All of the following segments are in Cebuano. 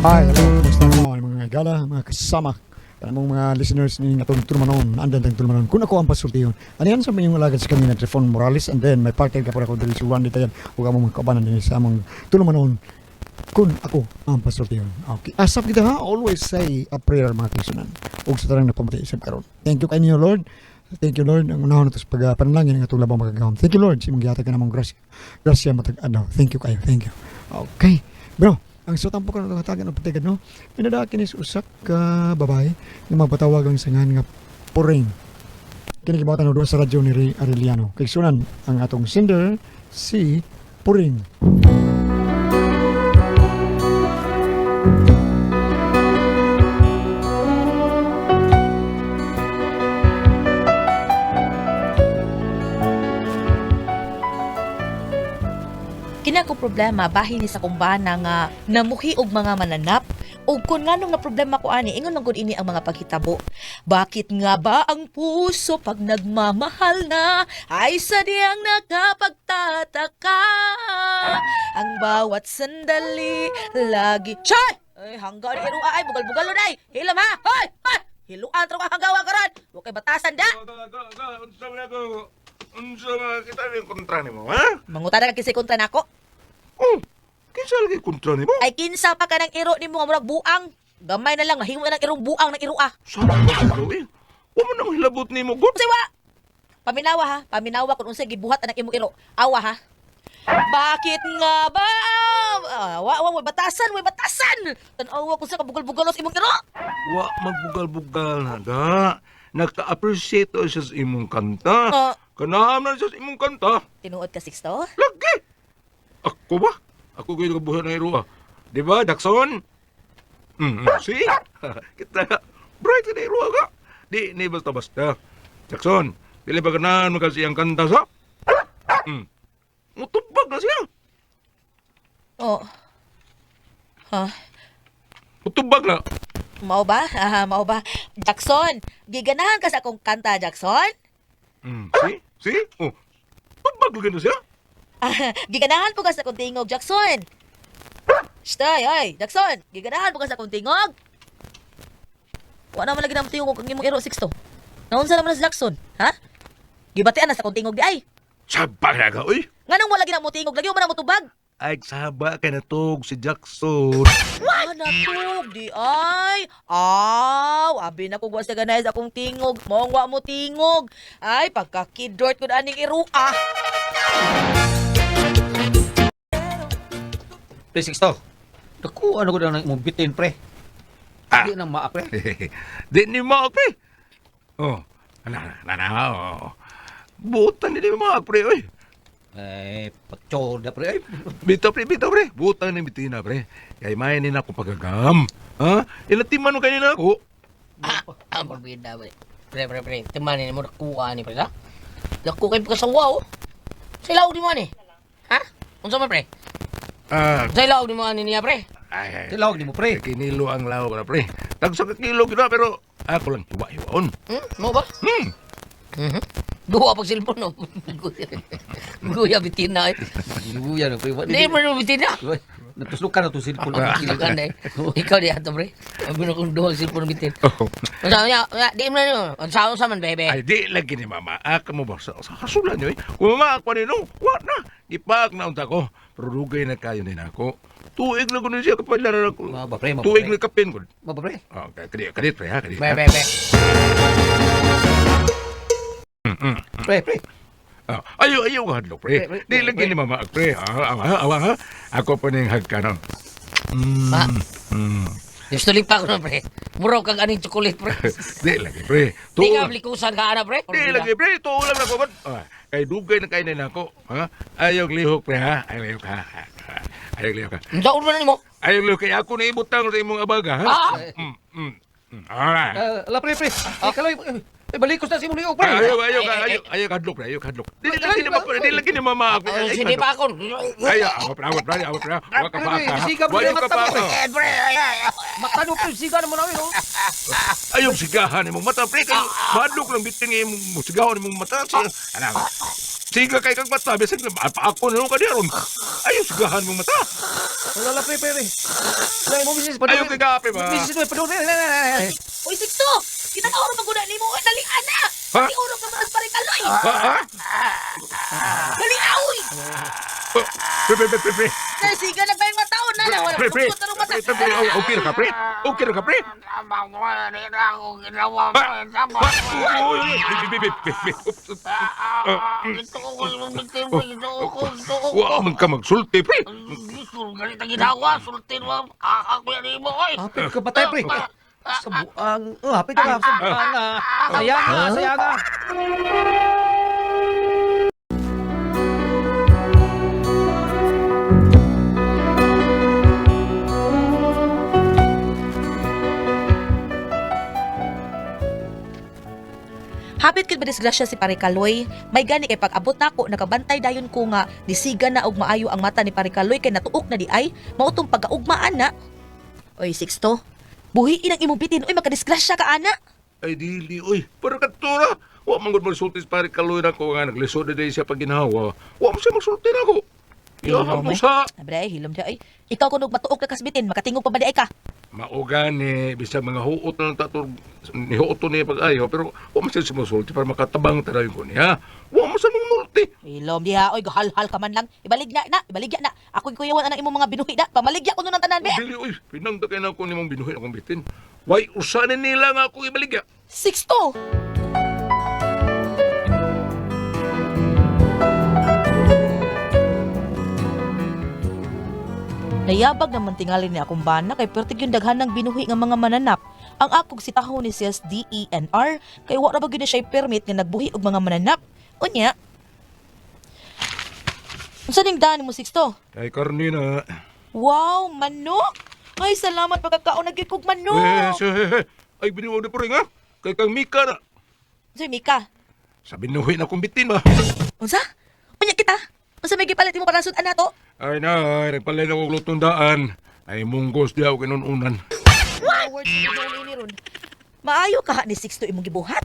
Hi, hello. Kumusta mo mga gala, mga kasama? Kanamong mga listeners ni atong tulumanon, andan tang tulumanon. Kung ako ang pasultiyon. Ano yan sa inyong alagad sa kami na Trifon Morales, and then may partner ka para ko diri si Juan Ditayan ug among mga kaubanan dinhi sa among tulumanon. Kung ako ang pasultiyon. Okay. Asap kita ha, always say a prayer mga kisunan. Ug sa tanang napamati isab karon. Thank you kay niyo Lord. Thank you Lord. Ang unahon nato sa pagpanalangin ang atong labang makagagahom. Thank you Lord sa imong gihatag kanamong grasya. Grasya matag adlaw. Thank you kayo. Thank you. Okay. Bro, ang sutampo ka na hatagan og patigad no. Pinada kini sa usak ka babae nga magpatawag ang sangan nga Puring. Kini gibuhatan og duha sa radyo ni Ray Arellano. Kay sunan ang atong sender si Puring. Kini ako problema bahin ni sa kumbana nga namuhi og mga mananap ug kun nganong na problema ko ani ingon lang gud ini ang mga paghitabo. Bakit nga ba ang puso pag nagmamahal na ay sadyang nakapagtataka? Ang bawat sandali lagi Chay! Ay hangga ni irua ay bugal-bugal ay. Hilam ha. Hoy! Hoy! Hiluan tro ka hanggawa karon. Wa kay batasan da. Unsa man ako? Unsa man kita ning kontra nimo, ha? Mangutana ka kinsay kontra nako. Oh, kinsa lagi kontra nimo? Ay kinsa pa ka ng iro nimo nga murag buang. Gamay na lang mahimo na ng irong buang ng irua. Sa ba ka eh? Wa man ang hilabot nimo gud. Unsay wa? Paminawa ha, paminawa kung unsay gibuhat anang imong iro. Awa ha. Bakit nga ba? Ah, wa wa wa batasan, wa batasan. Tan-awa kung sa kabugal-bugalos imong iro. Wa magbugal-bugal na da. Nagka-appreciate to siya sa imong kanta. Ah. Kanaham na siya sa imong kanta. Tinuod ka Sixto? Lagi. Ako ba? Ako gyud kabuhat ng irua. Di ba, Jackson? See? Kita bright na irua ka. Di ni basta-basta. Jackson, dili ba ganahan mo kasi ang kanta sa? Mm. Mutubag na siya. Oh. Ha? Mutubag na. Mao ba? Ah, mao ba? Jackson, giganahan ka sa akong kanta, Jackson? Mm. See? See? Oh. Tubag lagi na siya. Ah, giganahan po ka sa akong tingog, Jackson. Shtay, ay, Jackson, giganahan po ka sa akong tingog. Wa naman lagi na tingog ang imong iro Sixto. Naunsa naman na si Jackson, ha? Gibatian na sa akong tingog di ay. Saba na ka, uy. Nganong wala gina mo tingog, lagi mo man na mo tubag. Ay, saba ka na tog si Jackson. What? Ah, natug di ay. Aw, abi na kog wa sa ganay sa akong tingog. Mong wa mo tingog. Ay, pagkakidort ko na aning irua. Pre, Sixto. Naku, ano ko na nang imong bitin, pre. Ah. Di na maa, pre. Di ni mo, pre. Oh, na na na. Oh. Butan ni mo, pre, oy. Eh, pagtsoda, pre. Ay, Bitaw, pre, bitaw, pre. Butan ni bitina, pre. Kay may ni na ako pagagam. Ha? Ilatiman mo kanina ako. Ah, ah, parbida ba? Pre, pre, pre. Timanin mo, nakuha ni pre, ha? Naku kay pagkasawa, oh. Sa ilaw di mo, ani? Ha? Unsa man, pre? Ah, Sa ilaw di mo, ani niya, pre? ay, ay. tilawag ni mo, pre. Kinilo ang law ko na, pre. Tagsa ka kilo gina, pero ako lang hiwa-hiwaon. Hmm? Mo ba? Hmm. Mhm. Duha pag cellphone, no? Guya, bitina, eh. Guya na, pre. Hindi mo na bitina. Natuslukan na itong cellphone. Tuslukan na, eh. Ikaw di ato, pre. Sabi na kung duha cellphone bitin. Oh. Unsa niya? Di mo na niyo. Unsa unsa man, bebe? Ay, di lagi ni mama. Aka mo ba sa hasulan niyo, eh. Kung mama ako nino, wa na. Ipaak na unta ko. Pero dugay na kayo ni nako. Tuig na ko ni siya kapag laro ako. Maba, pre, maba, Tuig pre. na kapin ko. Maba, pre. Okay, kadit, kadit, pre, ha, kadit. Be, be, be. Pre, pre. Ah, ayo, ayo, hadlok, pre. Pre, pre, Di lagi pre. ni mama, pre. Ah, awa, awa, ha. Ako pa ning hagkanon. Mm, Ma. mm. Gusto pa ako na, pre. Muraw kag aning chocolate, pre. Di lagi, pre. Di ka Tuo. blikusan ka, ana, pre. Di lagi, pre. Tuo lang ako. man. Ah, kay dugay na kayo na ako. Ha? Ayaw lihok, pre, ha? Ayaw lihok, ha? Ayaw lihok, ha? Unsa man nimo? Ayaw lihok, kay ako na ibutang sa imong abaga, ha? Ah! Mm, mm, mm. Alright. Ah, ala, pre, pre. Ay, kaloy. Eh, balikos na si Munio, pre. Ayaw, ayaw, Ay, ay, ayaw, ayaw, kadlok, pre, ayaw, kadlok. Di lagi ni mama, di lagi ni mama ako. Ay, Hindi pa ako. Ayaw, awa, pre, awa, pre, awa, pre. Wa ka pa, Pre, ha? siga, pre, Wa ka mata pa, mo, pre. ha? Eh, pre, ay, ay, ay. Makano, pre. Siga na mo namin, oh. Ayaw, sigahan imong mata, pre. Kay madlok lang bitin imong sigahan imong mata. Ano? Siga kay kag mata, bisag na pa ako na ka diron. Ayaw sigahan mong mata. Wala la, pre, pre, pre. Wala mo misis, Ayaw kay kape ba? Misis, pre, pre, pre. Uy, Sixto! Kita ka oro paguna nimo, oy, dali ana. Ha? Di oro ka mas pare kaloy. Ha? Ha? Dali aoy. Oh, pre, pre, pre, pre, pre. Nasiga na ba yung mata na na wala Pre, pre. kusot na ng mata. Pre, pre, pre. Oh, okay ra ka, pre. Okay ra ka, pre. Ha? Ha? Uy, uy, uy. Bi, bi, bi, bi, bi. Oops, oops. Wa man ka magsulti, pre. Hapit ka patay, pre. Sa buang. Oh, hapit ka, sa buang na. Sayang nga, sayang nga. Hapit kid madisgrasya si Pare Kaloy. May gani kay pag-abot nako nakabantay dayon ko nga nisiga na og maayo ang mata ni Pare Kaloy kay natuok na di ay mao tong pagkaugmaan na. Oy Sixto, buhiin ang imong bitin oy makadisgrasya ka ana. Ay, dili, oy. Para katura. Wa man gud magsulti sa pare kaloy na ko nga naglisod na dahil siya pag ginawa. Wa man siya magsulti na ko. Iya, mo sa. Abre, hilom di ay. Ikaw kunog matuok na kasbitin, makatingog pa ba di ay ka? Maugani, bisag mga huot na lang tato, ni huot to niya pag-ayo, pero wa man siya sumusulti para makatabang tarayon ko niya. Wa man siya mumulti. Hilom diha, oy gahalhal ka man lang. Ibaligya na, ibaligya na. Ako'y kuyawan anang imong mga binuhi na. Pamaligya ko nun ang tanan, be. Dili, oy, pinangda kay na ako ni mong binuhi akong bitin. Way, usanin nila nga ako ibaligya. Sixto. Nayabag naman tingali ni akong bana kay pertig yung daghan ng binuhi nga mga mananap. Ang akog si taho ni siya DENR kay wa ra ba gyud na siya permit nga nagbuhi og mga mananap. Unya. Unsa ning daan mo Sixto? Ay, karni na. Wow, manok! Ay, salamat pagkakaon na gyud kog manok. Eh, siya, eh, eh. Ay, biniwag na po rin, ha? Kay kang Mika na. Unsa Mika? Sa binuhi na akong bitin, ba? Unsa? Unya kita. Unsa may gipalit mo para sud anak to? Ay, na, ay, nagpalay na akong lutong daan. Ay, munggos di ako kinununan. What? Words ni ron. Maayo ka ni Sixto imong gibuhat.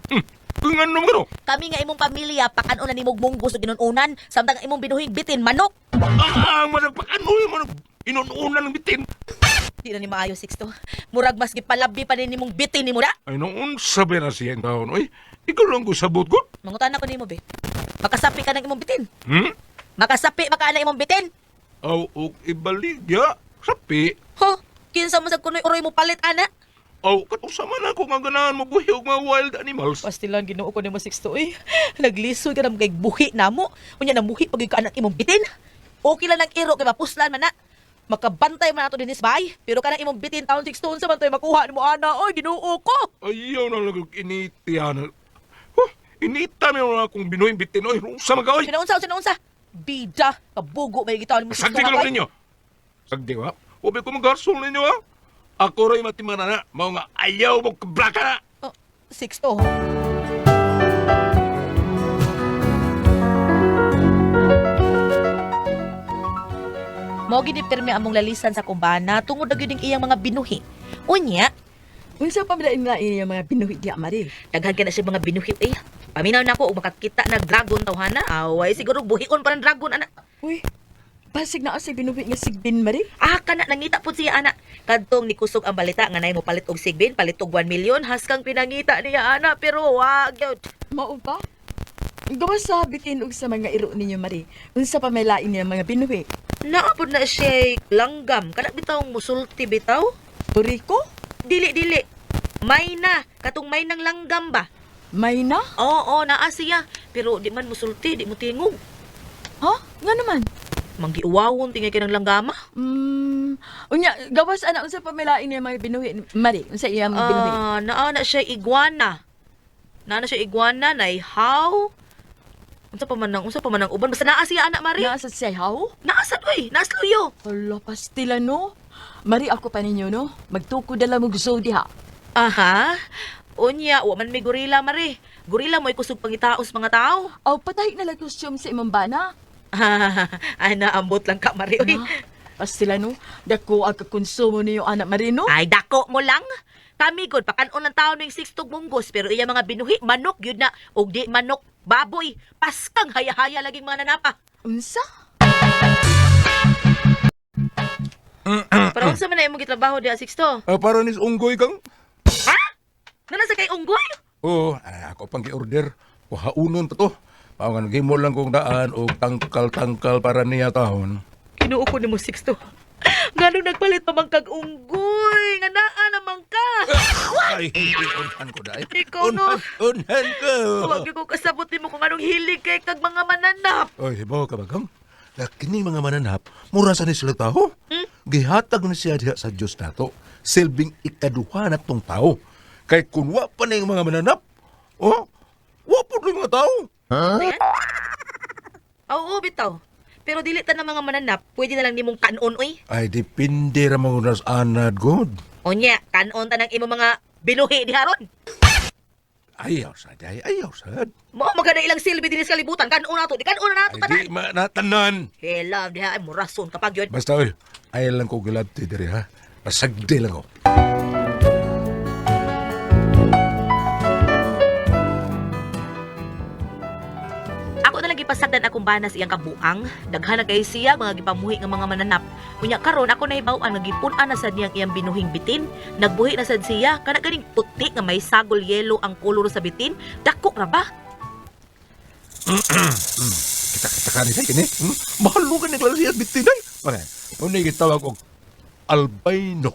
Kung ano mo gano? Kami nga imong pamilya pakan-on na nimog munggos ug ginununan samtang ang imong binuhing bitin manok. Ah, managpakano yung manag... Inununan ng bitin. Di na ni maayo Sixto. Murag mas gipalabi pa ni nimong bitin nimo da. Ay, noon sabi na siya ang taon. Oy, ikaw lang ko sabot ko. Mangutan ako nimo be. Makasapi ka ng imong bitin. Hmm? Makasapi maka na imong bitin. Aw, ok, ibaligya. Sapi. Ho, kinsa mo sa kunoy uroy mo palit ana. Aw, katusama na ako nga ganahan mo buhi og mga wild animals. Pastilan Ginoo ko nimo Sixto oy. Naglisod ka na kay buhi namo. Unya namuhi pag ka anak imong bitin. Okay lang ang iro kay mapuslan man na. Makabantay man ato dinis bay. Pero kanang imong bitin taon Sixto unsa man toy makuha nimo ana oy Ginoo ko. Ayaw na lang initian. Huh, inita mo na akong binuhing bitin. Oy, rusa mga oy. Sino unsa sino unsa? Bida, kabugo may gitaw nimo Sagdi ko lang ninyo. Sagdi ba? Huwag ko magarsol ninyo ha. Ako ra'y matimana na. Mao nga ayaw mo kablaka na. Oh, Sixto. Mao gid ni pirmi among lalisan sa kumbana tungod na gyud ang iyang mga binuhi. Unya, Unsa pa man na iya mga binuhi diha Mari? daghan ka na siya mga binuhi eh. Paminaw na ko og makakita na dragon tawhana. Away siguro buhion pa ng dragon ana. Uy, basig na sa binuhi nga sigbin Mari. Ah, kana nangita pud siya ana. Kadtong ni kusog ang balita nga nay mo palit og sigbin, palit og 1 million haskang pinangita niya ana pero wa gyud. Mao ba? Gawas sa bitin og sa mga iro ninyo Mari. Unsa pa may lain niya mga binuhi? Naa pud na siya langgam. Kana bitaw musulti bitaw? Puriko? Dili dili. May na katong may nang langgam ba? May na? Oo, naa siya. Pero di man musulti, di mo tingog. Ha? Nga naman. Manggiuwawon tingay kay ng langgama. Unya, gawas ana unsa pa may lain niya mga binuhi Mari? Unsa iya mga binuhi? Ah, naa na siya iguana. Naa na siya iguana nay how? Unsa pa man ang uban basta naa siya anak Mari. Naa sa sayaw? Naa sa oy, naa sa luyo. Hala, pastila no. Mari ako pa ninyo no. Magtukod na lang mo gusto diha. Aha. Unya, wa man may gorila Mari. Gorila mo'y kusog pangitaos mga tao. Aw, patahi na lang costume sa imong bana. Ana ambot lang ka Mari oy. Na, pastila no. Dako ang kakonsumo niyo anak Mari no. Ay dako mo lang. Kami gud pakan-on ng tao ning six tug munggos pero iya mga binuhi manok gyud na og di manok Baboy, paskang haya-haya laging mga nanapa. Unsa? Pero unsa man na imong gitrabaho diha, Sixto? Ah, para nis unggoy kang? Ha? Nana sa kay unggoy? Oo, ay, ako pang gi-order. Kuhaunon pa to. Paungan gimo lang kong daan og tangkal-tangkal para niya tahon. Kinuo ko nimo, Sixto. Nganong nagpalit pa man kag unggoy? Nga naa naman ka. Ay, unhan ko dai. Ikaw, no. Unhan, unhan ko. Huwag ko kasabot nimo kung anong hilig kay kag mga mananap. Oy, hibaw ka ba kang? Kini mga mananap, mura sa ni sila tao. Gihatag na siya diha sa Diyos nato. Silbing ikaduha na tong tao. Kay kun wa pa na yung mga mananap, oh, wa po na yung mga tao. Ayan. Oo, bitaw. Pero dili ta na mga mananap, pwede na lang nimong kanon oy. Ay, depende ra mga nas anad god. Unya, kanon ta ng imong mga binuhi diha ron. Ayaw sad, ay, ayaw sad. Mao maganda ilang silbi dinhi sa kalibutan, kanon nato, di kanon na nato Ay, tanan. di manatanan. Hello, diha ay murason kapag yun. Basta, oy, ayaw lang ko gilabti diri, ha? Pasagdi lang ko. Ako na lang gipasagdan akong bana sa iyang kabuang. Daghan na kay siya mga gipamuhi nga mga mananap. Unya karon ako nahibaw-an nga gipun-an na sad niyang iyang binuhing bitin. Nagbuhi na sad siya kana ganing puti nga may sagol yelo ang kolor sa bitin. Dako ra ba? Kita-kita ka nila, kini. Mahalo ka ni klaro siya bitin, ay. Okay. Unay gitawag og albino.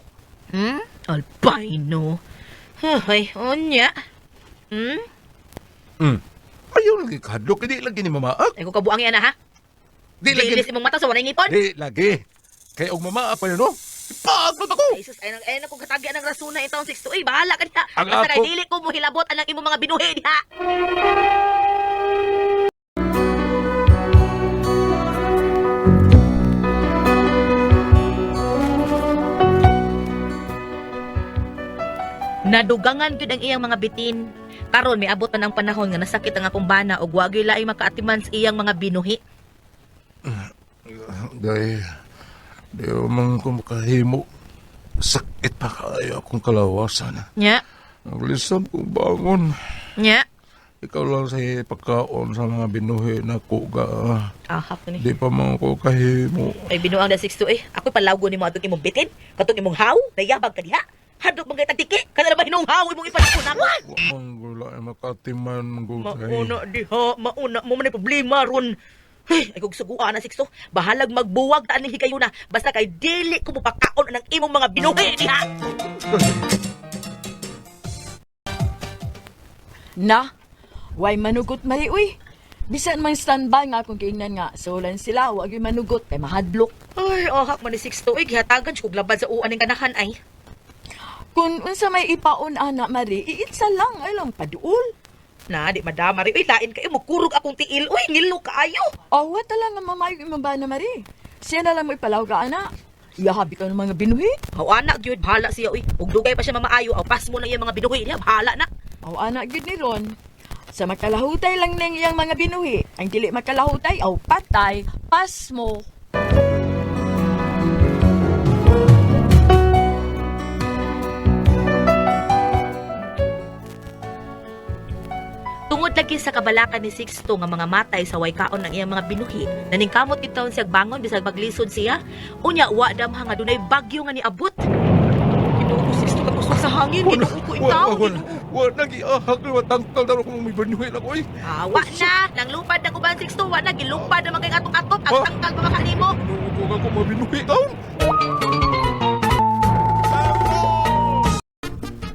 Hmm? Albino. Hoy, unya. Hmm? Ayaw lagi kadlok, di lagi ni mamaak. Ay ko kabuang yan ha. Di lagi. Dilis imong mata sa walay ngipon. Di lagi. Kay og mamaak pa yun, no? Ipaag ako. Ay sus, ay ay nako katagya ng rasuna itong 6 to. Ay bahala ka diha. Ang Basta kay ako- dili ko mo hilabot anang imong mga binuhi diha. Nadugangan gyud ang iyang mga bitin. Karon miabot na ng panahon nga nasakit ang akong bana ug wa gyud laing makaatiman sa iyang mga binuhi. Day, di man ko makahimo. Sakit pa kaayo akong kalawasan. Nya, Ang lisam kong bangon. nya. Ikaw lang sa pagkaon sa mga binuhi na kuga. Ahap ni. Di pa man ko kahimo. Ay binuang na 62 eh. Ako'y palawgo nimo atong imong bitin, katong imong haw, nayabag ka diha. Hadlok man kay tagtiki, kana na ba hinong haw imong ipanakon ako? Wa man gula ay makatiman gulay. Mauna diha, mauna mo man ay problema ron. Ay, ay kog suguan na 62. Bahalag magbuwag ta aning higayuna basta kay dili ko mopakaon ang imong mga binuhi diha. Na, way manugot Mari uy. Bisan man standby nga akong giingnan nga sulan sila wa gyud manugot kay mahadlok. Ay, ahak man ni 62 eh, gihatagan siya kog labad sa uan ning kanahan ay. Kung unsa may ipaon ana Mari, iitsa lang ay lang paduol. Na, di madama rin. Uy, lain kayo, mukurog akong tiil. Uy, ngilo kaayo. Awa tala nga mamayo imong bana Mari. Siya na lang mo ipalaw ka ana. Iyahabi ka ng mga binuhi. Aw, anak, gyud, bahala siya, uy. Ug dugay pa siya mamaayo, aw, pas mo na iyang mga binuhi niya, bahala na. Aw ana gyud ni Ron. Sa makalahutay lang ning iyang mga binuhi, ang dili makalahutay aw patay, pas mo. Tungod lagi sa kabalakan ni Sixto nga mga matay sa waykaon ng iyang mga binuhi, naningkamot gid taon siya bangon bisag maglisod siya. Unya wa damha nga dunay bagyo nga niabot. Ginoo ko Sixto kakusog sa hangin, Ginoo ko ikaw. Wa, wa, nagiahak na matangkal na kung may binuhi na ko eh. Ah, wa na, nang lupad na uban Sixto, wa na gilupad na mga atong-atop, ang Ah. tangkal pa maka nimo. Ginoo ko nga kung mabinuhi taon.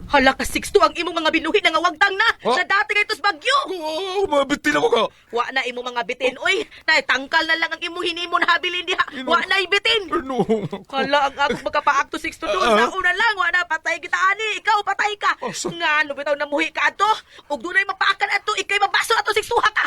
Hala ka Sixto, ang imong mga binuhi nangawagtang na. Ah. Sa dati kay tos bagyo. Oh, mabitin ako ka. Wa na imong mga bitin, oy. Nay tangkal na lang ang imong hinimo na habilin diha. Wa na bitin. Ano? Hala, ang akong magkapaakto 6 to doon. Ah. Sa una lang, wala, patay kita ani. Ikaw, patay ka. Oh, so- Nga, ano bitaw namuhi ka ato? Ug dunay mapaakan ato, ikay mabaso ato siksuha ka.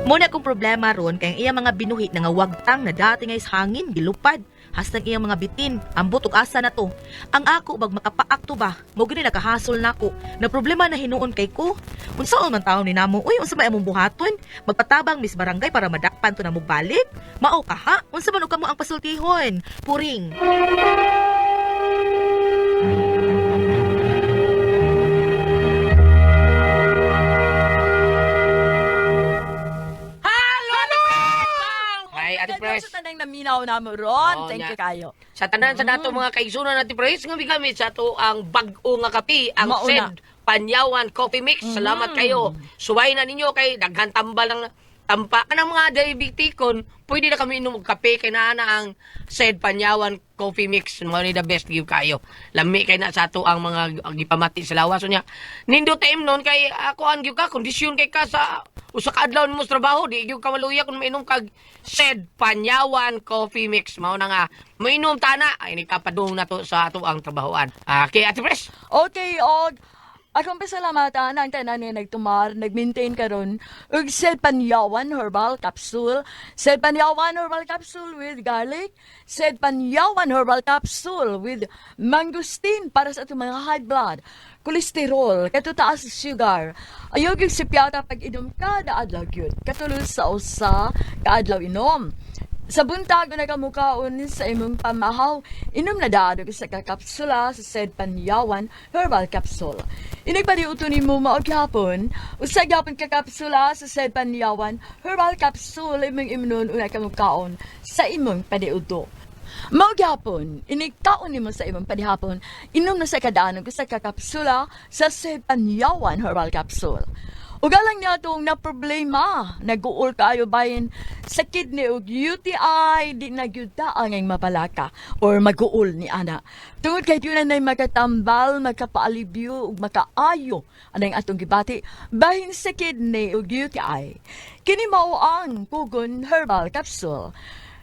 Muna kong problema ron kay ang iyang mga binuhi nga wagtang na dati ngay sa hangin gilupad. Hastang iyang mga bitin, ambot og asa na to. Ang ako bag makapaakto ba, mo gani nakahasol nako. Na problema na hinuon kay ko. Unsaon man taon ni namo, uy, unsa may among buhaton? Magpatabang Miss Barangay para madakpan to na mo balik? Mao ka ha? Unsa man og kamo ang pasultihon? Puring. Ay, Ate Pres. Sa tanang naminaw na mo ron. Oo, Thank nya. you kayo. Sa tanan sa nato mga kaigsunan natin Pres, nga migamit sa ato ang bag-o nga kape, ang Mauna. Sed Panyawan Coffee Mix. Salamat kayo. Suway na ninyo kay daghan tambal ang tampa kanang mga diabeticon, pwede na kami inom og kape kay naa na ang Sed Panyawan Coffee Mix. Mao ni the best gyud kayo. Lami kay na sa ato ang mga gipamati sa lawas unya. Nindot time nun kay ako ang gyud ka kondisyon kay ka sa usa ka adlaw nimo sa trabaho di gyud ka maluya kung mainom kag Sed Panyawan Coffee Mix. Mao na nga mainom tana ay nikapadung na to sa ato ang trabahoan. Ah, kay Ate Pres. Okay, og akong pasalamatan ang tanan nga nagtumar, nag-maintain karon og Selpanyawan Herbal Capsule, Selpanyawan Herbal Capsule with garlic, Selpanyawan Herbal Capsule with mangosteen para sa atong mga high blood, kolesterol, kato taas sugar. Ayaw gyud sipyata pag inom kada adlaw gyud. Katulo sa usa ka adlaw inom. Sa buntag na nagamukaon sa imong pamahaw, inom na daado sa kakapsula sa said Panyawan Herbal Capsule. Inigpadiuto nimo mao gyapon, usa gyapon ka kapsula sa said Panyawan Herbal Capsule imong imnon una ka mukaon sa imong padiuto. Mao gyapon, inigkaon nimo sa imong padihapon, inom na sa kadanog sa kakapsula sa said Panyawan Herbal Capsule. Ugalang niya itong na problema, nag-uol kayo bayin sa kidney ug UTI, di na gyud ta ang mapalaka or mag-uol ni ana. Tungod kay yun na makatambal, makapaalibyo ug makaayo anang atong gibati bahin sa kidney ug UTI. Kini mao ang Kugon Herbal Capsule.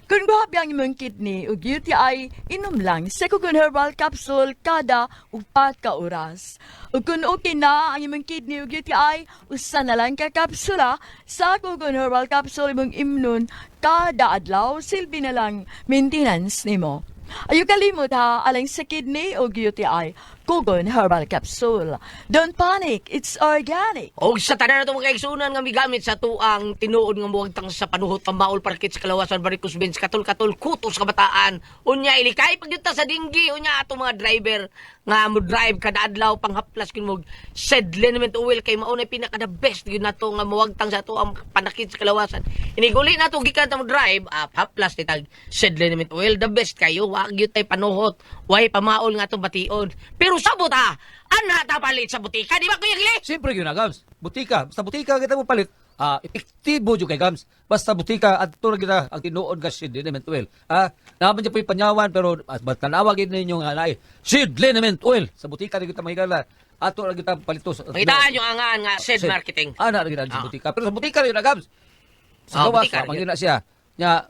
Kung grabe ang imong kidney ug UTI, inom lang sa Kugon Herbal Capsule kada 4 ka oras. Ug kung okay na ang imong kidney ug UTI, usa na lang ka kapsula sa Kugon Herbal Capsule imong imnon kada adlaw, silbi na lang maintenance nimo. Ayaw kalimot ha, alang sa kidney o UTI, Kugon Herbal Capsule. Don't panic, it's organic. Og sa tanan nato mga kaigsunan nga migamit sa tuang tinuod nga muwagtang sa panuhot pambaol parkit sa kalawasan varicose veins katol-katol kutos kabataan. Unya ilikay pagyud ta sa dinggi unya ato mga driver nga mo drive kada adlaw panghaplas kin mo sed liniment oil kay mao na pinaka the best gyud nato nga muwagtang sa tuang panakit sa kalawasan. Iniguli nato gikan ta mo drive haplas ni tag sed liniment oil the best kayo wa gyud tay panuhot way pamaol nga atong bation. Pero sabot ha, ana ta palit sa butika di ba Kuya Gili? Siyempre yun na, Gams. Butika. Basta butika kita mo palit. Ah, epektibo jud kay Gams. Basta butika at na kita ang tinuod ka Sid Liniment Oil. Ah, naman dyan po yung panyawan pero basta tanawagin ninyo nga naay Sid Liniment Oil. Sa butika rin kita mahigala. Ato na kita palito. Pakitaan yung angaan nga said marketing. Ana na kita sa Ah. butika. Pero sa butika rin na Gams. Sa Ah, gawas, butika rin mangina siya. Nya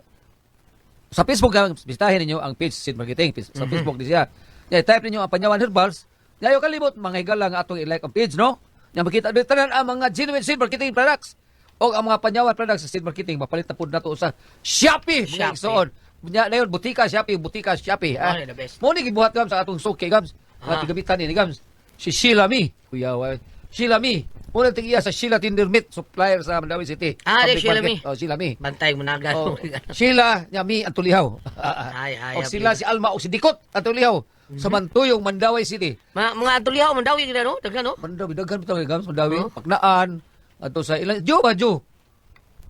sa Facebook Gams, bisitahin ninyo ang page Sid Marketing. Sa Facebook di siya. Nya type ninyo ang Panyawan Herbals. Nya ayaw kalimot mga higala nga atong i-like ang page no. Nya makita dito tanan ang mga genuine Sid Marketing products o ang mga Panyawan products sa Sid Marketing mapalit na pud nato sa Shopee mga Shopee. igsoon. Nya dayon butika Shopee, butika Shopee. Oh, the best. Mo ni gibuhat Gams sa atong suki Gams. Nga Ah. tigamitan ni Gams. Si Sheila Mi. Kuya, wa. Sheila Mi. Muna tig iya sa Sheila Tindermit, supplier sa Mandawi City. Ah, di, Public Sheila market. Mi. Oh, Sheila Mi. Bantay mo na agad. Oh, Sheila, nya Mi Antulihaw. Ay, ay, O ay, sila si Alma o si Dikot Antulihaw sa Mantuyong, Mandaway City. Mga tulihaw, mandawi gina no? Daghan no? Mandawi, daghan bitaw kay Gams, Mandawi. Oh. Paknaan ato sa ilan Jo ba Jo?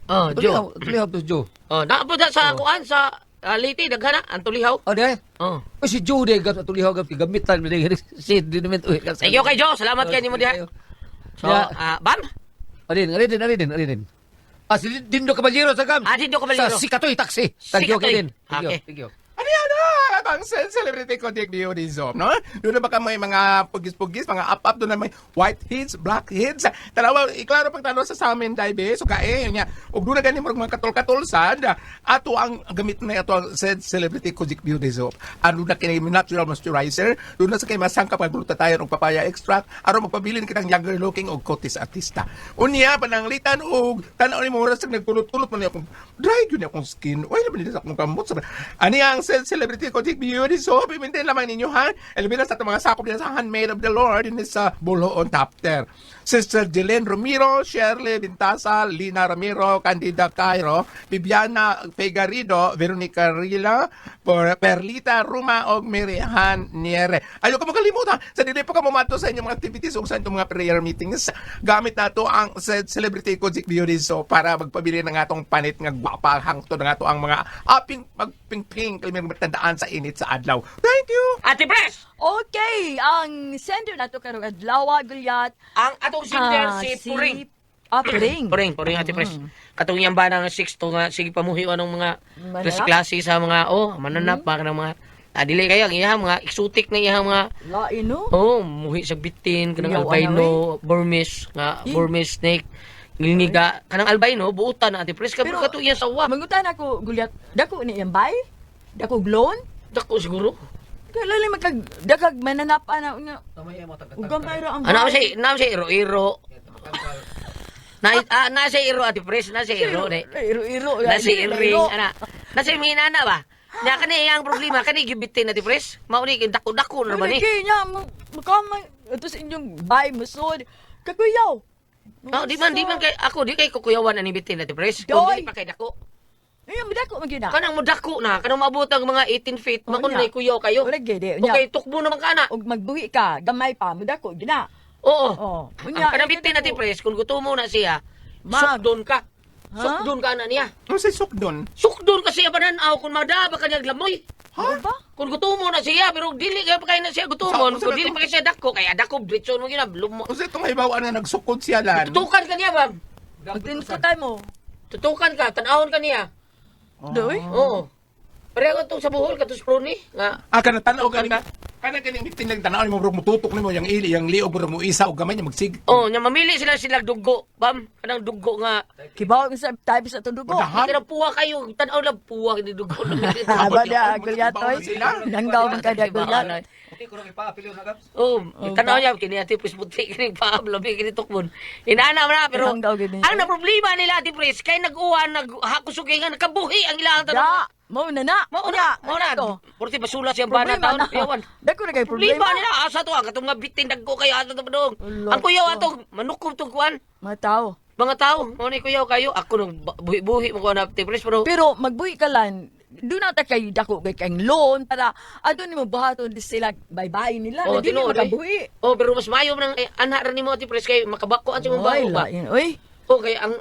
Oh, Tulihaw, Jo. Tulihaw to Jo. Oh, naapo da sa kuan sa Leyte, daghan na ang tulihaw. Oh, di. Oh. O si Jo de Gams Antulihaw Gams gamitan mi si diniment. Thank you kay Jo. Salamat kay nimo diha. So, Yeah. Bam. Alin, alin din, alin din, alin din. Ah, si Dindo Caballero sa Gams. Ah, Dindo Caballero. Sa Sikatoy Taxi. Thank you, Sikatoy. kay Din. Thank you, Okay. thank you. Ano yan? ang Celebrity Kojic Beauty Soap, no? Doon na baka may mga pugis-pugis, mga up-up, doon na may white heads, black heads. Tanawa, iklaro pagtanaw sa samin, dai be. So kae, nya. Ug doon na gani murag mga katol-katol sad. Ato ang gamit na ato ang Celebrity Kojic Beauty Soap. Ano na kini natural moisturizer, doon na sa kay masangkap ang glutathione ug papaya extract aron magpabilin kitang younger looking og kutis artista. Unya pananglitan og tan-aw nimo oras nagtulot-tulot man akong dry gyud akong skin. Oy, labi nila sa akong kamot. Ani ang Celebrity Kojic Beauty Soap, i-maintain lamang ninyo ha. Elbina sa atong mga sakop niya sa Handmaid of the Lord din sa Bolhoon Chapter. Sister Jelen Ramiro, Shirley Bintasa, Lina Ramiro, Candida Cairo, Bibiana Fegarido, Veronica Rila, Perlita Ruma og Mirihan Niere. Ayaw ka makalimutan sa dili pa ka mumadto sa inyong mga activities ug sa inyong mga prayer meetings. Gamit nato ang Celebrity Kojic Beauty Soap para magpabili ng atong panit nga gwapa hangtod ng ato ang mga aping magpingping kalimang matandaan sa init sa adlaw. Thank you. Ate Pres! Okay, ang sender nato karong adlaw Gulyat. Ang atong sender ah, si Puring. Ah, Puring. Puring, Puring Ate Pres. Katong iyang ba ng 6 to nga sige pamuhi anong mga Mananap? klase-klase sa mga oh, mananap ba ng mga dili kayo ang iyang mga exotic na iyang mga Lain no. oh, muhi sa bitin kanang Yaw, albino, Burmese nga Eh. Burmese snake. Ngilngiga kanang albino buutan na Ate Pres Pero- pero kato iya sawa. Mangutan ako Gulyat, dako ni iyang bay? Dako glon? Dako siguro. Kaya lali magkag dakag mananap ana unya. Ug gamay ra ang Ano bay. siya, na siya iro-iro. Na siya iro Ate Pres, na siya iro ni. Iro-iro. Na si iring ana. Na si minana ba? Nya kani iyang problema kani gibitin na Pres. Mao ni dako-dako na ba ni? Kaya niya, makamay, ito sa inyong bay, musod. Kakuyaw. Oh, di man kay ako di kay kukuyawan ani bitin na Pres. Kung Doy! dili pa kay dako. Ayun, madako magina. Kanang modako na, kanang maabot ang mga 18 feet, Oh, mao nya. na kuyaw kayo. Wala gid, nya. Okay, tukbo naman ka na. Og magbuhi ka, gamay pa, madako gina. Oo. Oh, Ang kanang bitin na Pres, kung gusto mo na siya, sukdon ka. Ha? Sukdon ka na niya. Ano say sukdon? Sukdon kasi abanan-aw kung madaba ka niya lamoy. Ha? Ba? Kung gusto mo na siya, pero dili kaya pa kayo na siya gutumon, Sa- kung dili pa kayo siya dako, kaya dako, diretso mo gina, lumo. Unsa itong haybawaan nga nagsukod siya lan? Tutukan ka niya, ma'am. Magtinto mo. Tutukan ka, tanahon ka niya. Doy? Oo. Pareho itong sa buhol, katos proni. Nga, Ah, kana tan-aw gani. Kana gani mitin lang tan-aw nimo murag mututok nimo yang ili, yang liog murag mo isa og gamay niya magsig. oh, nya mamili sila sila dugo, bam. Kanang dugo nga. Kibaw sa type sa itong dugo. Madahan. Kanang puwa kayo, tanaw lang puwa ni dugo. Aba na, Gulyat, oy. Nanggaw man ka na, Gulyat. Oh, tanaw niya kini Ate Pres puti kini pa labi kini tukmon. Inaana man na pero Ang daw gini. ang na problema nila Ate Pres kay nag-uwan naghakusog kay nga nakabuhi ang ilang Da, tanong. mao na na. Mao na, mao na. Ano to? Purti basula siyang bana Problema taon. na. Iyawan. Dako na kay Problema problema. nila asa to ang katong nga bitin dagko kayo asa to padung. Ulo. Ang kuyaw ato manukob tong kuan. Mga tao. Mga tao, mao ni kuyaw kayo ako nang buhi-buhi mo kuan Ate Pres pero Pero magbuhi ka lang, do na ta kay dako kay kang loan para adto nimo buhaton di sila bye-bye nila. Oh, na dili tinuod, eh. makabuhi. Oh, pero mas mayo man ang eh, anha ra nimo Ate Pres kay makabako ang imong baho Oy, ba. lain, oy. Okay, ang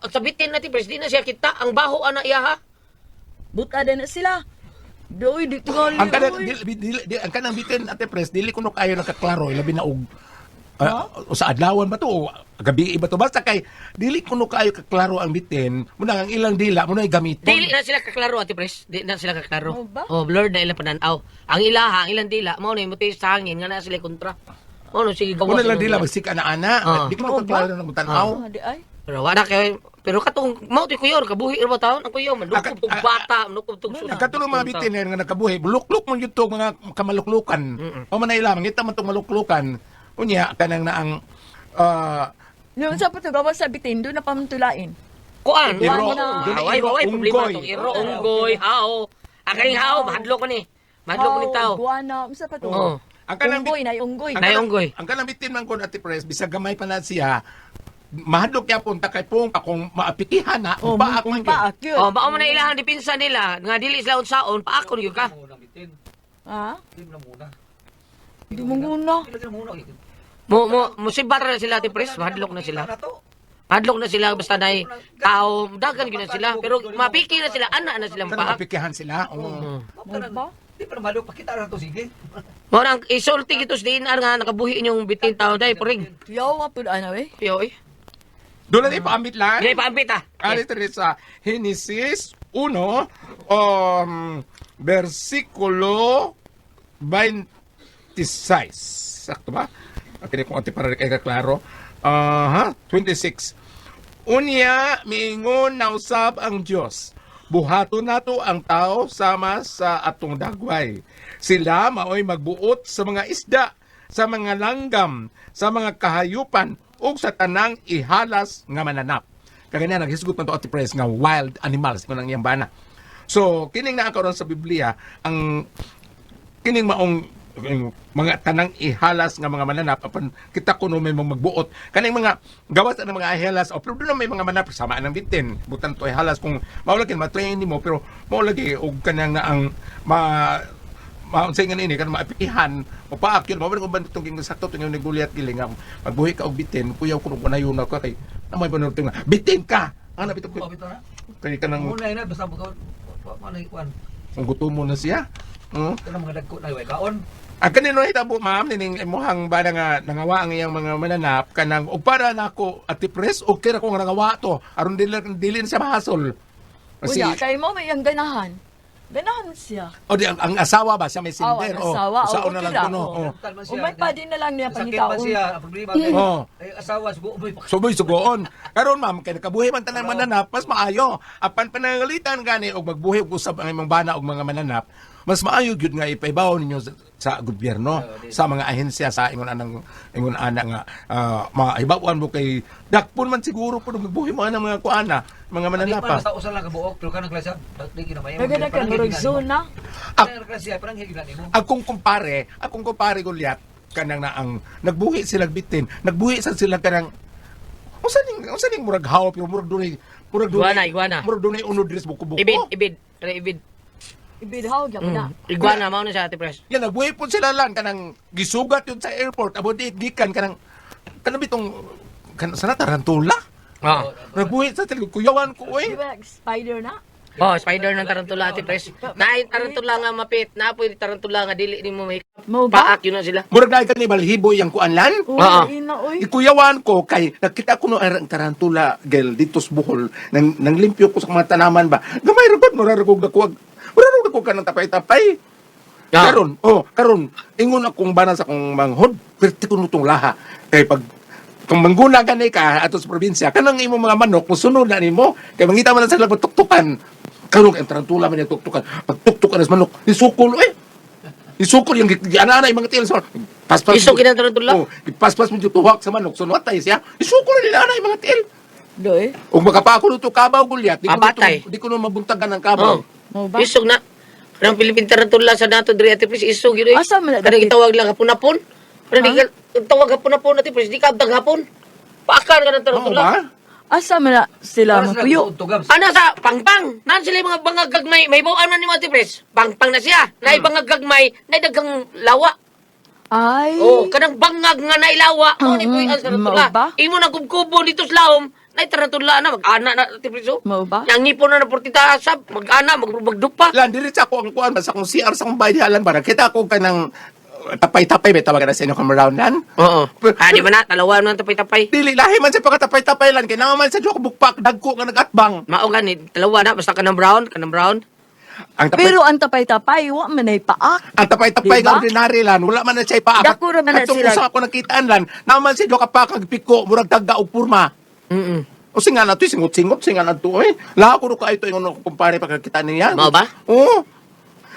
sa bitin Ate Pres di na siya kita ang baho ana iya ha. Buta na sila. Doy, di tingali. Ang kanang oy. dili, dili, di, ang kanang bitin Ate Pres dili kuno kayo nakaklaro labi na og o sa adlawan ba to o gabi iba to basta kay dili kuno kayo kaklaro ang bitin muna ang ilang dila muna ay gamiton. Dili na sila kaklaro Ate Pres, di na sila kaklaro. Oh, ba? Oh, blurred na ilang pananaw. Ang ilaha, ang ilang dila, mao na imuti sa hangin nga na sila kontra. Mao no sige gawas. Muna lang ilang dila magsika na ana. Ah. Di kuno Oo ba? kaklaro ng tanaw. Ah, di ay. Pero wala kay pero katong mao ti kuyaw kabuhi ra ba taon ang kuyaw manukob tong Ah, ah, bata, manukob tong Ang katulong mga bitin nga nakabuhi, bulukluk man yun to mga kamaluklukan. O man na ilang, ngita man tong maluklukan. Unya, kanang na ang Yung sa patugawa sa bitin, doon na pamtulain. Kuan, Iro, na. doon na Away, iro, away, problema unggoy. tong iro, unggoy, hao. Ang kaning hao, mahadlok ko ni. Mahadlok ko ni tao. Guana, unsa pa to? Oo. Ang kanang Unggoy na unggoy. Ang Nay, kanang- unggoy. Ang kanang bitin man kon Ate Pres, bisag gamay pa na siya, mahadlok yapon ta kay pong akong maapikihan na, Oh, paak man gyud. paak yun. Oh, mao man na ilahang depensa nila nga dili sila unsaon, paakon gyud ka. Ha? Di mo muna. Mo mo musibat ra na sila Ate Pres, mahadlok na sila. Mahadlok na sila basta nay tao, dagan gyud na sila, pero mapiki na sila, ana na sila Kanang paak. mapikihan sila. Oo. Mo ba? Di pa malo pakita ra to sige. Mao nang isulti gito sa DNR nga nakabuhi inyong bitin tao day puring. Yawa pud ana we. Yo eh. Doon na ipaambit lang. Dili paambit ah. Ari diri sa Genesis 1 versikulo 26. Sakto ba? Okay, kung ati para kay klaro. Aha, 26. Unya miingon na usab ang Dios. Buhaton nato ang tao sama sa atong dagway. Sila maoy magbuot sa mga isda, sa mga langgam, sa mga kahayupan ug sa tanang ihalas nga mananap. Kaganya naghisgot man to, Ate Pres, nga wild animals kung ang iyang bana. So kining naa karon sa Biblia ang kining maong ang mga tanang ihalas nga mga mananap, apan kita kuno may mga magbuot kaning mga gawas ang mga ihalas o, pero doon may mga mananap sama ng bitin butan to ihalas kung mao lagi ma-train nimo, pero mao lagi og kanang na ang ma maunsay nga nini kanang maapihan o paak yun mao kung banditong ging sakto tong ni Goliath giling nga magbuhi ka og bitin, kuyaw kuno kunayon na ka kay namay panulti nga bitin ka ana bitaw Oh, bitaw na. kay kanang Muna na basta mo mo na ikuan. kung gutumo na siya. Kanang mga dagko na way kaon. Ang kanino hitabo, ma'am, nining imuhang bana nga nangawa ang iyang mga mananap kanang og para nako, Ate Pres, okay ra ko nga nangawa to aron dili dili na siya mahasol. Kasi Unya, kay mo may ang ganahan. Ganahan siya. O di ang asawa ba siya may Oh, sinder? ang asawa. O, Oh, na lang okay ra, kuno. oh. Oh. Tan man siya. Umay pa din na lang niya Sakit man pangitaon. siya, ang problema kay. Oh. Ay asawa sugo mo. Suboy sugoon. Karon, ma'am, kay nakabuhi man tanang mananap, mas maayo. Apan panangalitan gani og magbuhi og usab ang imong bana og mga mananap, mas maayo gyud nga ipaibaw ninyo sa gobyerno, sa mga ahensya sa ingon anang ingon ana nga maibawan mo kay dakpon man siguro pud magbuhi mo anang mga kuana, mga Di mananap. man ah. basta usa lang ka buok pero kanang klase di gina may. Daga na ka, murag zona. Kanang klase parang higla nimo. Akong kumpare Goliath kanang na ang nagbuhi sila bitin, nagbuhi sa sila kanang unsa ning murag haw pero murag dunay Iguana, iguana. Murag dunay unod diri sa buko-buko. Ibid, ibid, Re, ibid. Ibidhaw, gyud na. Iguana mao na siya, Ate Pres. Yan, nagbuhi po sila lang kanang gisugat yun sa airport abot di gikan kanang kanang bitong kan sana tarantula. Oo. Nagbuhi sa tilig kuyawan ko Di oy. ba spider na? Oh, spider ng tarantula, Ate Pres. Naay tarantula nga mapit, napoy tarantula nga dili nimo may Mo ba? paak yun na sila. Murag na kani balhibo yang kuanlan. Uy, Oo. ina, uy. Ikuyawan ko kay nakita ko no ang tarantula gel dito sa Bohol nang limpyo ko sa mga tanaman ba. Gamay ra gud mura ra kog dakuag. Mura ra ko kanang tapay-tapay. Ah. Karon, oh, karon ingon akong bana sa akong manghod, perti ko nutong laha. Kay pag kung mangguna gani ka ato sa probinsya, kanang imong mga manok musunod na nimo kay mangita man na sila pagtuktukan. Karon kay ang tarantula man yung tuktukan. Pag tuktukan sa manok, isukol eh. Isukol yung gianana yung mga tiil sa paspas. Isukol ang tarantula? Oh, ipaspas mo yung tuhak sa manok, so natay siya. Isukol na nila ana yung mga tiil. Doy. Ug makapako nito kabaw gulyat, di ko Ah, patay. di ko no mabuntagan ng kabaw. Oh. Mo ba? Isog na. Kanang Philippine tarantula sa nato diri, Ate Pres, isog yun eh. Asa man na Kanang dapit? gitawag lang hapon-hapon. Kanang di ka- tawag hapon-hapon, Ate Pres, di ka abtang hapon. Paakan ka ng Oo tarantula. ba? Asa man na sila mapuyo? Ana sa pangpang. Naan sila yung mga bangag gagmay. May bawaan man ni Ate Pres. Pangpang na siya. Nay bangag gagmay, nay daghang lawa. Ay. Oh, kanang bangag nga nailawa. Mo ni puy ang tarantula. Mao ba? Imo na kubkubo dito sa lahom. Nay tarantula na mag-ana na, Ate Pres. oh. Mao ba? Yang ngipon na na portita sab, mag-ana, magdupa. Lan diri sa ako ang kuan ba sa akong CR sa akong bahay halan para kita ako kanang tapay-tapay ba tawagan na sa inyo kameraw nan. Oo. Ah, di ba na? Talawa na tapay-tapay. Dili lahi man sa pagkatapay-tapay lan kay naman man sa duha ka bukpak dagko nga nagatbang. Mao gani, talawa na basta kanang brown, kanang brown. Ang tapay Pero ang tapay-tapay, wa man ay paak. ang tapay-tapay Diba? nga ordinary lan wala man na siya ipaak. Dako ra man na Katong sila. usa ako nakitaan lan naman sa duha ka pakag piko murag tagga og purma. O singa na to, singot-singot, singa na to eh. Laha ko ka ito ingon ako kumpare pagkakita niya. Mao ba? Oo.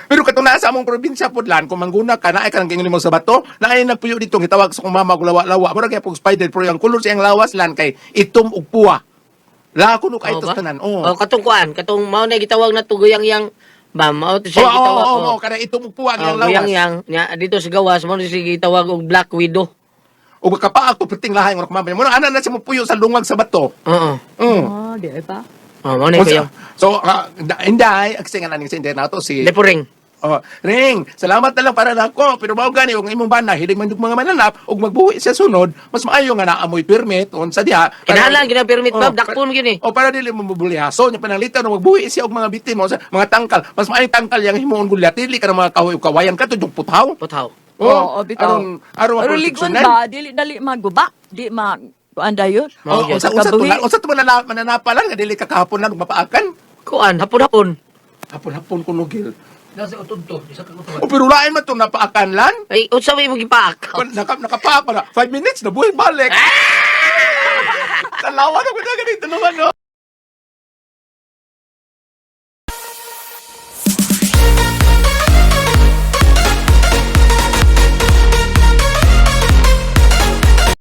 Pero katong naa sa among probinsya pudlan, kung mangguna ka, naay ka nang gingon mo sa bato, naay nagpuyo dito, gitawag sa kong mama, gulawa-lawa. Murag kaya pong spider, pero ang kulor sa iyang lawas lan kay itom ug puwa. Laha ko ka Mao ito ba? tanan. Oo. Oh, katong kuan, katong mao na gitawag na tuguyang yang ba mao to Oo, siya oo, gitawag. oo, oo, kada itom ug puwa ang Oh, iyang lawas. guyang yang nya dito sa gawas mao na siya gitawag og Black Widow. Ug kapaak to perting lahay ng mama. Muna ana na siya mopuyo sa lungag sa bato. Oo. Oh, di ba? Oh, mao na Unsa- kuya. So, inday, kasi nga naning sa inday nato si Leporing. Oh, Ring, salamat na lang para nako. Pero mao gani og imong bana hilig man yung mga mananap ug magbuhi siya sunod, mas maayo nga naamoy permit unsa diha. Kinahanglan gyud ang permit, ma'am. Dakpon gyud eh. O para dili mo mabulyaso nya pananglitan og magbuhi siya og mga bitin mo sa mga tangkal. Mas maayo tangkal yang himuon gulyat dili ka ng mga kahoy ug kawayan kadto yung puthaw. Puthaw. Oo, bitaw. Aron aron Pero ligon maproteksyonan. ba, dili dali maguba, di ma kuan dayon. Oh, Mao gyud. unsa unsa Kabuhi. to unsa to mananapalan nga dili ka kahapon lang ug mapaakan. Kuan, hapon-hapon. Hapon-hapon ko nugil. Nasa utod to, isa ka utod. O pero lain man itong napaakan lan. Ay, unsa may imong gipaak? Nakapaak pa na. 5 minutes, nabuhay balik. Talawa na ko na ganito naman, no?